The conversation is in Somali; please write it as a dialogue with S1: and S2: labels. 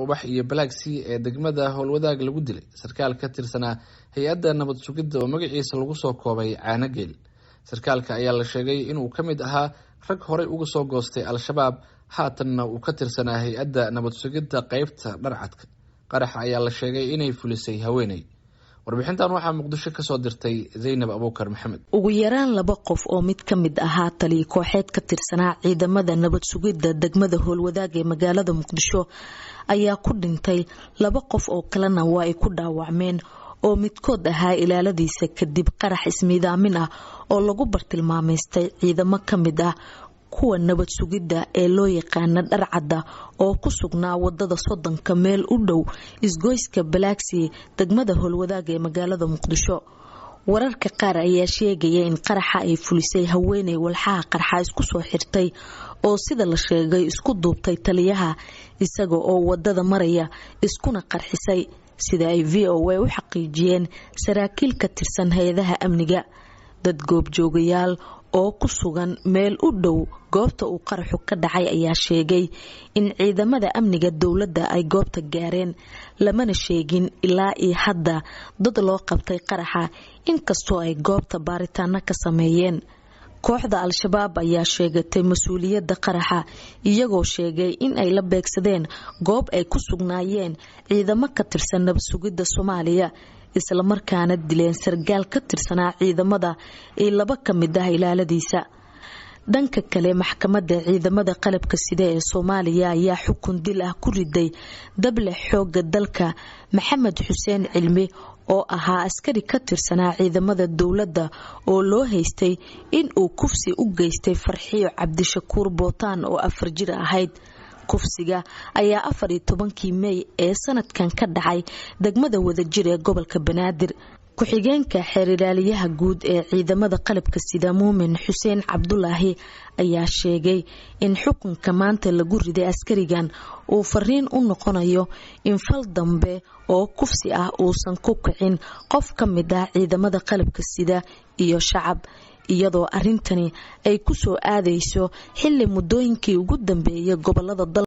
S1: Ubax iyo Balaagsii ee degmada Howlwadaag lagu dilay sarkaal ka tirsanaa hay-adda nabad sugidda oo magaciisa lagu soo koobay Caanageel. Sarkaalka ayaa la sheegay inuu ka mid ahaa rag horey uga soo goostay Al-Shabaab, haatanna uu ka tirsanaa hay-adda nabad sugidda qeybta dharcadka. Qaraxa ayaa la sheegay inay fulisay haweeney. Warbixintan waxaa Muqdisho kasoo dirtay Zaynab Abuukar Maxamed.
S2: Ugu yaraan laba qof oo mid ka mid ahaa taliya kooxeed ka tirsanaa ciidamada nabad sugidda degmada Howlwadaag ee magaalada Muqdisho ayaa ku dhintay, laba qof oo kalena waa ay ku dhaawacmeen oo midkood ahaa ilaaladiisa, kadib qarax ismiidaamin ah oo lagu bartilmaameystay ciidamo ka mid ah kuwa nabad sugidda ee loo yaqaana dharcadda oo ku sugnaa wadada 30-ka meel u dhow isgoyska Balaagsii, degmada Howlwadaag ee magaalada Muqdisho. Wararka qaar ayaa sheegaya in qaraxa ay fulisay haweeney walxaha qarxa isku soo xirtay oo sida la sheegay isku duubtay taliyaha isaga oo wadada maraya iskuna qarxisay, sida ay VOA u xaqiijiyeen saraakiil ka tirsan hay-adaha amniga. Dad goobjoogayaal oo ku sugan meel u dhow goobta uu qaraxu ka dhacay ayaa sheegay in ciidamada amniga dowladda ay goobta gaareen, lamana sheegin ilaa iyo hadda dad loo qabtay qaraxa, inkastoo ay goobta baaritaano ka sameeyeen. Kooxda Al-Shabaab ayaa sheegatay mas-uuliyadda qaraxa, iyagoo sheegay in ay la beegsadeen goob ay ku sugnaayeen ciidamo ka tirsan nabad sugidda Soomaaliya, islamarkaana dileen sargaal ka tirsanaa ciidamada iyo laba ka mid ah ilaaladiisa. Dhanka kale, maxkamadda ciidamada qalabka sida ee Soomaaliya ayaa xukun dil ah ku riday dable xooga dalka Maxamed Xuseen Cilmi oo ahaa askari ka tirsanaa ciidamada dowladda oo loo haystay in uu kufsi u geystay Farxiyo Cabdishakuur Bootaan oo 4 jir ahayd. Kufsiga ayaa 14-kii Mey ee sanadkan ka dhacay degmada Wadajir ee gobolka Banaadir. Ku-xigeenka xeer ilaaliyaha guud ee ciidamada qalabka sida, Muumin Xuseen Cabdulaahi, ayaa sheegay in xukunka maanta lagu riday askarigan uu fariin u noqonayo in fal dambe oo kufsi ah uusan ku kicin qof ka mid ah ciidamada qalabka sida iyo shacab, iyadoo arintani ay kusoo aadayso xili muddooyinkii ugu dambeeyay gobolada dalka.